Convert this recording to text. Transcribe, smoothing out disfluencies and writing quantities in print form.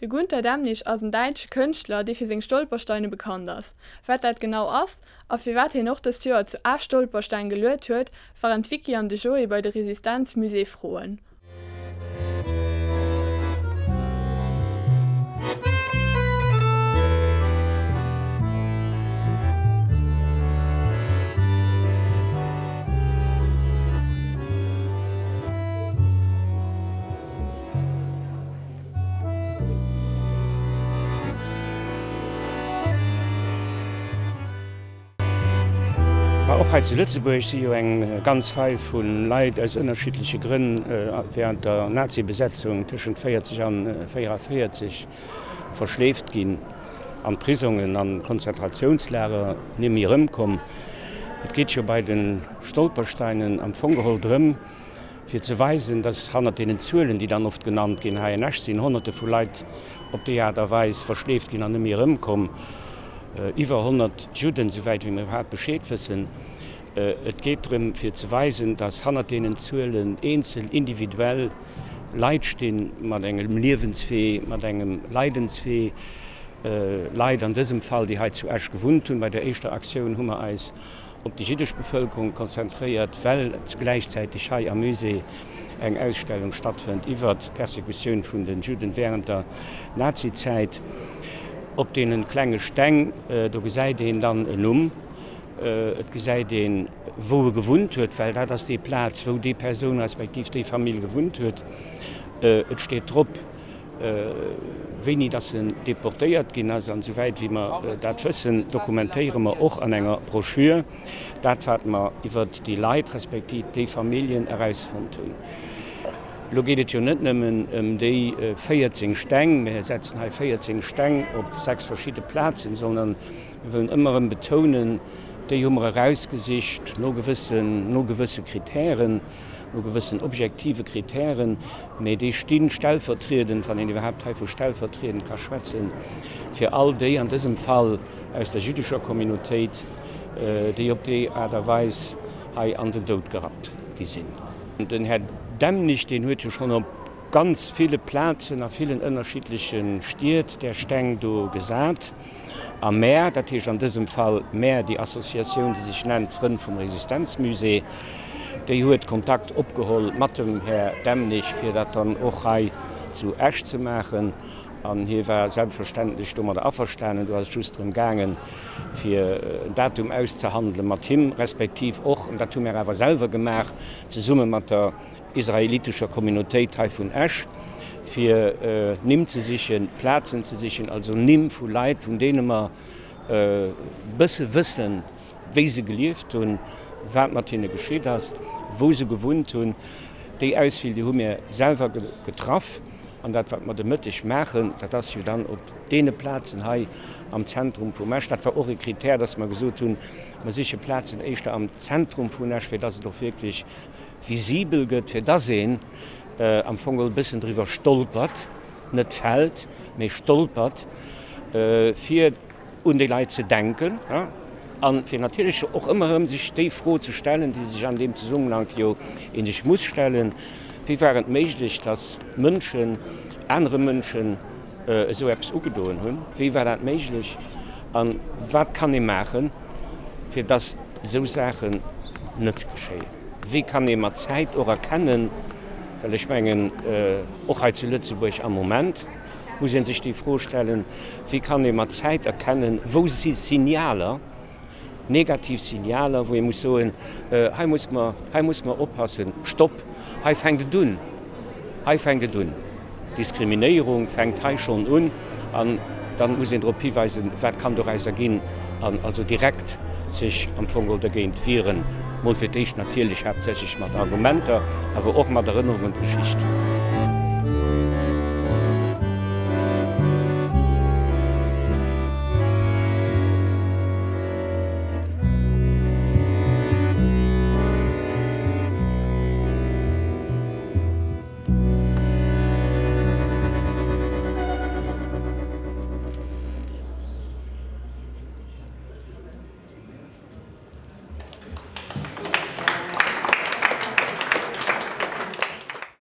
De Gunter Demnig ass en däitsche Kënschtler, dee fir seng Stolpersteine bekannt ass. Wat dat genau ass, a firwat hien och dëst Joer zu Esch Stolpersteng geluet huet, waren d'Vicky an de Joé bei de Resistenzmusée froen. Ma och hei zu Lëtzebuerg si jo eng ganz Rei vu Leit aus ënnerschiddleche Grënn während der Nazi-Besetzung tëschent 40 an 44 verschleeft ginn an d'Prisongen an d'Konzentratiounslager, nimmi erëmkomm. Et geet jo bei de Stolpersteinen am Fong geholl drëm, fir ze weisen, dass hannert deenen Zuelen, déi dann oft genannt ginn, hei en Esch sinn Honnerte vu Leit op déi Aart a Weis verschleeft ginn an net méi erëmkomm, iwwer 100 Judden, souwäit wéi mir iwwerhaapt Bescheed wëssen. Et geet drëm, fir ze weisen, dass hannert deenen Zuelen eenzel, individuell Leit stinn, mat engem Liewenswee, mat engem Leidenswee, Leit an dësem Fall, déi hei zu Esch gewunnt hunn. Bei der éischter Aktioun hu mer eis op déi jiddesch Bevëlkerung konzentréiert, well gläichzäiteg hei am Musée eng Ausstellung stattfënnt iwwert d'Persekutioun vun de Judden wärend der Nazizäit. Op deene klenge Steng, do gesäit een dann en Numm, et gesäit een, wou e gewunnt huet, well dat ass déi Plaz, wou déi Persoun respektiv déi Famill gewunnt huet. Et steet drop, Wéini dass en deportéiert ginn ass, an esouwäit wéi mer dat wëssen, dokumentéiere mer och an enger Broschür dat, wat mer iwwert déi Leit respektiv déi Familljen erausfonnt hunn. Elo geet et jo net nëmmen ëm déi 14 Steng, mir setzen hei 14 Steng op 6 verschidde Plazen, sondern mir wëllen ëmmer erëm betounen, déi hu mer erausgesicht no gewëssen, no gewësse Kritären, no gewëssen objektive Kritären, mee déi sti stellvertriedend, wann een iwwerhaapt hei vu stellvertriedend ka schwätzen, fir all déi, an dësem Fall aus der jüddescher Communautéit, déi op déi Aart a Weis hei an den Doud gerappt gi sinn. Den Här Demnig, deen huet jo schonn op ganz ville Plazen a villen ënnerschiddleche Stied där Steng do gesat. A mär, dat heescht an dësem Fall mär, déi Associatioun, déi sech nennt Frënn vum Resistenzmusée, déi huet Kontakt opgeholl mat dem Här Demnig, fir dat dann och hei zu Esch ze maachen. An hie war selbstverständlech domadder averstanen. Do ass et just drëm gaangen, fir en Datum auszehandele mat him, respektiv och, an dat hu mär awer selwer gemaach, zesumme mat der israelitescher Communautéit hei vun Esch, fir Nimm ze sichen, Plazen ze sichen, also Nimm vu Leit, vun deene mer e bësse wëssen, wéi se gelieft hunn, wat mat hinne geschitt ass, wou se gewunnt hunn. Déi Auswiel, déi hu mir selwer getraff. An dat, wat mer de Mëtteg maachen, dat ass jo dann op deene Plazen hei am Zentrum vum Esch. Dat war och e Kritär, dass mer gesot hunn, mer siche Plazen éischter am Zentrum vun Esch, fir dass et och wierklech visibel gëtt, fir dass een am Fong e bëssen driwwer stolpert, net fält, mee stolpert, fir un déi Leit ze denken a fir natierlech och ëmmer erëm sech déi Fro ze stellen, déi sech an deem Zesummenhank jo ee sech muss stellen, Wéi war et méiglech, dass Mënschen anere Mënschen esou eppes ugedoen hunn? Wéi war dat méiglech a wat kann ee maachen, fir dass esou Saachen net geschéien? Wéi kann ee mat Zäit och erkennen, well ech mengen, och hei zu Lëtzebuerg am Moment muss ee sech déi Fro stellen, wéi kann ee mat Zäit erkennen, wou si Signaler, negativ Signaler, wou ee muss soen, hei muss mer, hei muss mer oppassen, Stopp, hei fänkt et un, hei fänkt et un, Diskriminéierung fänkt hei schonn un an dann muss een drop hiweisen, wat kann dorausser ginn an also direkt sech am Fong geholl dergéint wieren, mol fir d'éischt natierlech haaptsächlech mat Argumenter, awer och mat Erënnerung un d'Geschicht.